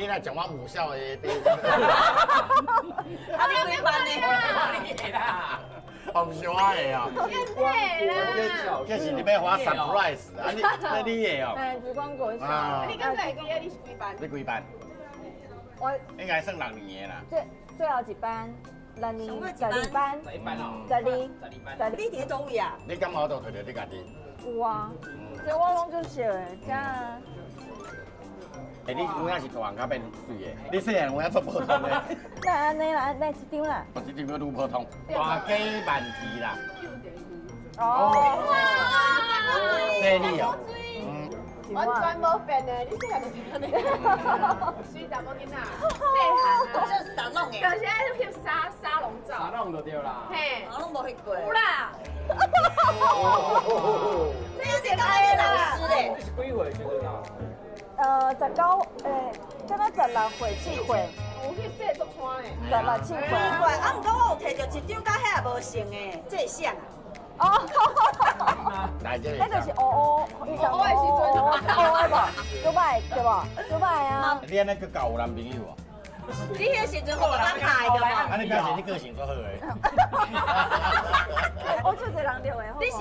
你若講我母校的比，啊，你幾班呢？你的啦，我毋是我的哦。對啦。這是你欲予我 surprise 啊！你那你的哦。哎，紫光國小。啊。你敢會記得你是幾班？你幾班？我應該算六年的啦。最後一班，六年12班。 11班哦。十二。12班。十二。你佇佗位啊？你敢有都摕著你家己？有啊，這我攏足熟的，這。欸，你有影是大漢較變媠的，你細漢有影足普通的。那按呢啦，來一張啦。我這張閣愈普通，大家萬字啦。哦。這你哦。完全無變的，你細漢就是按呢。媠查某囡仔，細漢啊。這沙龍的。就是愛翕沙龍照。沙龍就對啦。嘿。我攏無翕過。有啦。這有點愛的老師咧。你是幾歲時陣啊？19，欸，敢若16歲、7歲。有翕這個足穿的。16、7歲。奇怪，啊，毋過我有摕著一張佮遐無像的，這是啥？哦。來這個。彼就是烏烏，伊就烏的時陣，烏的無，拄擺對無？拄擺啊。你按呢閣交有男朋友無？你彼時陣予我拍的嘛？啊，你表示你個性足好的。我足濟人著的。你是。